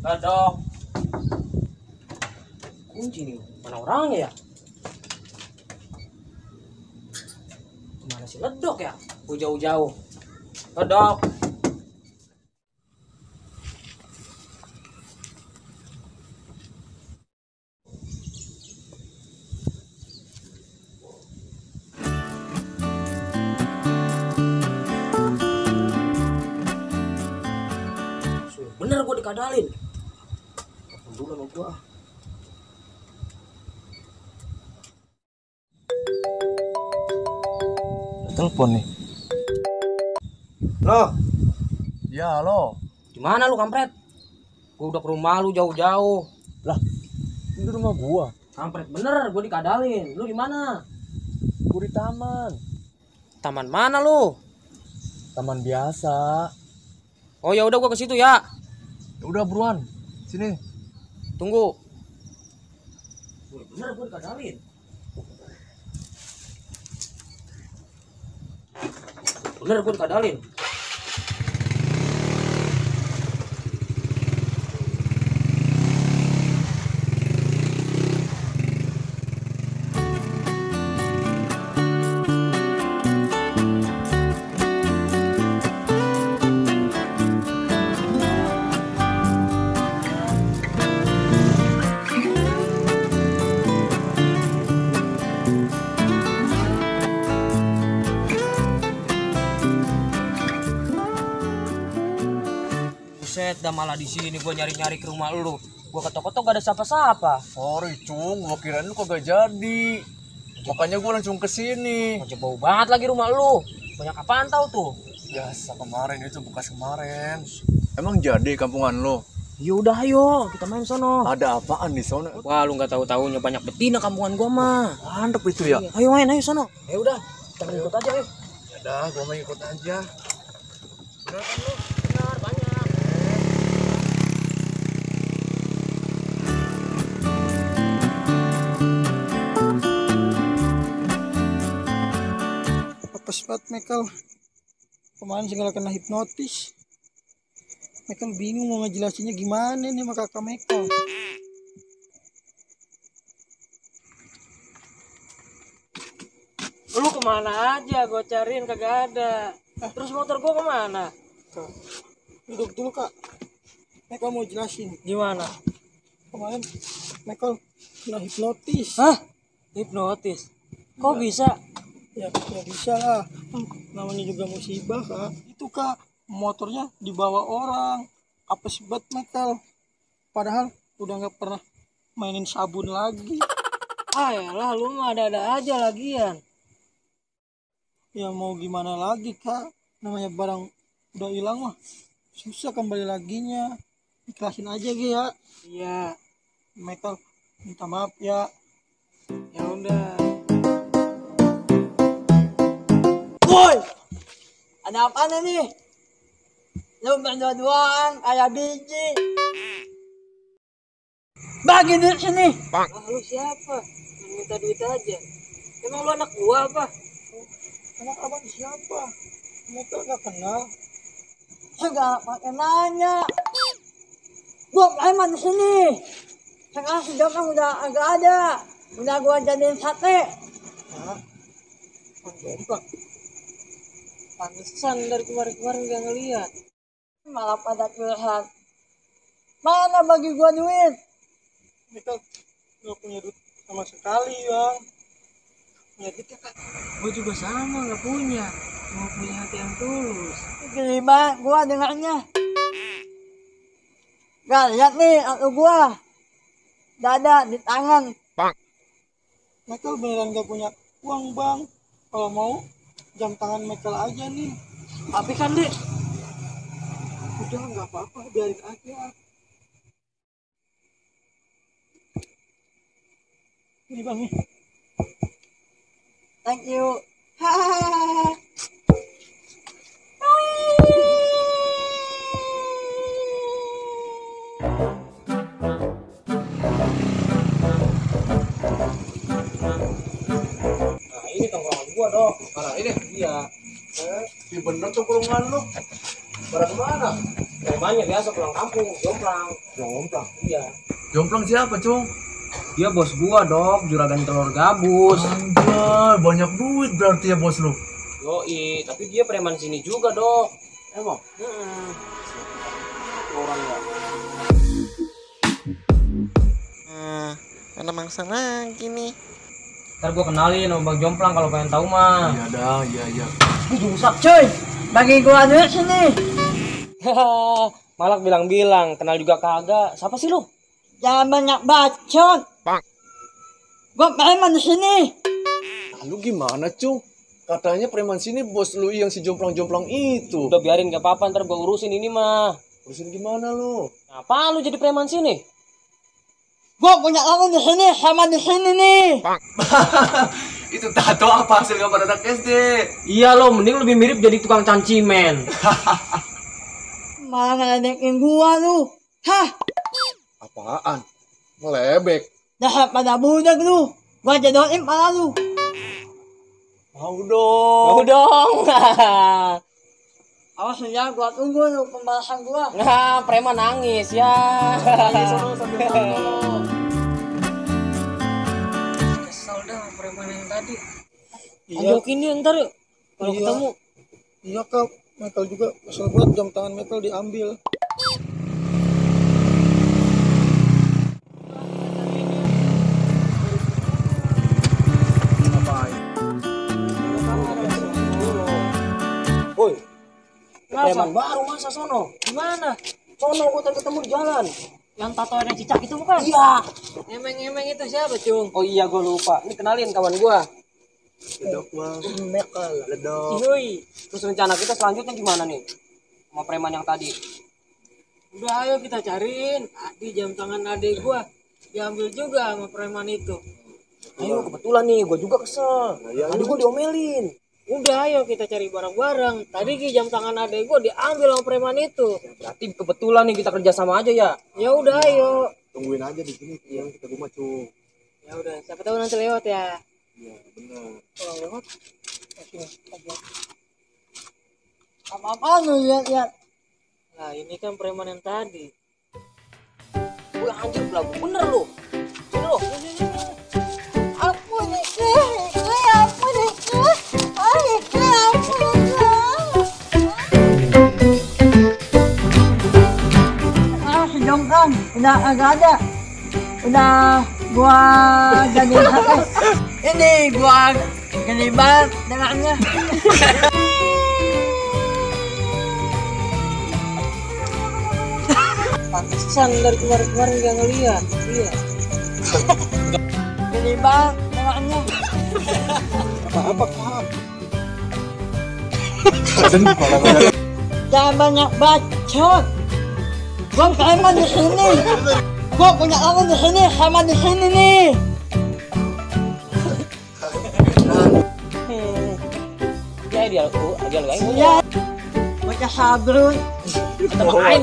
Ledok. Kunci nih, mana orangnya ya? Mana si Ledok ya? Gue jauh-jauh. Ledok. Bener gue dikadalin. Telepon dulu sama gue. Telepon nih. Loh, Ya, halo. gimana lu kampret? Gue udah ke rumah lu jauh-jauh. Lah, ini rumah gua. Kampret bener, gue dikadalin. Lu di mana? Gua di taman. Taman mana lu? Taman biasa. Oh ya udah gue ke situ ya. Ya udah buruan. Sini. Tunggu. Bener gue dikadalin. Bener gue dikadalin. Buset, dah malah di sini gue nyari-nyari ke rumah lu. Gue ketok-ketok gak ada siapa-siapa. Sorry, Cung. Gua kirain lu kagak jadi. Makanya gua langsung kesini. Macam bau banget lagi rumah lu. Banyak apaan tau tuh? Biasa kemarin itu bekas kemarin. Emang jadi kampungan lu? Yaudah ayo, kita main sono. Ada apaan di sana? Wah lu gak tahu-taunya banyak betina kampungan gua mah. Mantep itu ya. Ayo main, ayo sono. Ya udah, kita ikut aja ayo. Ya dah, gua mau ikut aja. Bener kan lu? Bener, banyak. Apes banget Michael. Kemarin segala kena hipnotis. Michael bingung mau ngejelasinnya gimana nih sama kakak Michael. Lu kemana aja? Gue cariin kagak ada. Terus motor gua kemana? Kak, duduk dulu kak. Michael mau jelasin. Gimana? Kemarin Michael kena hipnotis. Hah? Hipnotis? Kok bisa? Ya bisa lah. Namanya juga musibah kak. Itu kak, motornya dibawa orang. Apes banget Michael. Padahal udah nggak pernah mainin sabun lagi. Ah yalah, lu mah ada-ada aja lagian. Ya mau gimana lagi kak, namanya barang udah hilang mah susah kembali laginya. Ikhlasin aja Gi ya. Iya. Michael minta maaf ya. Ya udah. Woi, ada apa nih? Lu berdua-duaan kayak biji. Bagi duit sini. Ah, lu siapa? Yang minta duit aja. Emang lu anak gua apa? Anak abang siapa? Michael gak kenal. Segala pakai nanya. Gua emang di sini. Sekarang si Jokang udah agak ada. Udah gua jadiin sate. Hah? Oh, jadi bang. Pantesan dari kemarin-kemarin gak ngeliat. Malah pada curhat. Mana bagi gua duit? Michael gak punya duit sama sekali bang. Punya duit ya kak? Gua juga sama gak punya. Cuma punya hati yang tulus. Gimana gua dengarnya? Gak lihat nih aku gua. Dada di tangan. Bang. Michael beneran gak punya uang bang. Kalau mau jam tangan Michael aja nih. Tapi kan dek, Udah nggak apa-apa, biarin aja. Ini bang nih. Thank you. Hahaha. nah ini tongkrongan gua dong. Mana ini? Iya. Di bener tuh kurungan lu. Pada kemana? Premannya biasa pulang kampung, jomplang. Jomplang. Iya. Jomplang siapa, Cung? Dia bos gua, Dok, juragan telur gabus. Anjay, banyak duit berarti ya bos lu. Yoi, tapi dia preman sini juga, Dok. Emang? Orangnya. Ada mangsa lagi nih. Ntar gua kenalin sama Bang Jomplang kalau pengen tahu mah. Iya dah, iya. Rusak. Cuy, bagi gua duit sini. Malak bilang-bilang, kenal juga kagak. Siapa sih lu? Jangan banyak bacot. Gua preman di sini. Lu gimana, Cung? Katanya preman sini bos lu yang si jomplang-jomplang itu. Udah biarin gak apa-apa, ntar gua urusin ini mah. Urusin gimana lu? Apa lu jadi preman sini? Gua punya kamu di sini sama di sini nih. Itu tato apa hasil gambar anak SD? Iya lo, mending lebih mirip jadi tukang cancimen. Malah ngeledekin gua lu. Hah? Apaan? Ngelebek. Dah pada budak lu. Gua jodohin pala lu. Mau dong. Mau dong. Awas ya, gua tunggu lu pembahasan gua. Nah, preman nangis ya. Kesel dah preman yang tadi. Ajokin dia ntar yuk. Kalau ketemu. Iya kak, Michael juga kesel banget jam tangan Michael diambil. Woi, preman baru masa sono? Gimana? Sono gua tadi ketemu di jalan. Yang tato ada cicak itu bukan? Iya. Emeng-emeng itu siapa, Cung? Oh iya gua lupa. Ini kenalin kawan gua. Ledok bang. Michael. Ledok. Yoi. Terus rencana kita selanjutnya gimana nih? Sama preman yang tadi. Udah ayo kita cariin. Tadi jam tangan adek gua diambil juga sama preman itu. Ayo kebetulan nih, gua juga kesel. Tadi gua diomelin. Udah ayo kita cari bareng-bareng. Tadi jam tangan adek gua diambil sama preman itu. Berarti kebetulan nih kita kerja sama aja ya. Ya udah ayo. Tungguin aja di sini yang kita rumah, Cung. Ya udah, siapa tahu nanti lewat ya. Iya, benar. Kalau lewat, sini aja. Apa-apa lu lihat-lihat. Nah ini kan preman yang tadi. Gue anjir belagu bener lu. Sini lu. Ampun Ike, ampun Ike, ampun Ike. Ah si Jongkang, udah agak ada. Udah gua jadi sate. Ini gua kelibat dengannya. Pantesan dari kemarin-kemarin gak ngeliat. Iya. Kelibat dengannya. Apa paham? Jangan banyak bacot. Gua preman di sini. Gua punya kamu di sini sama di sini nih. Ya dia lu aja. Ya. Bocah sabrun. Kita main.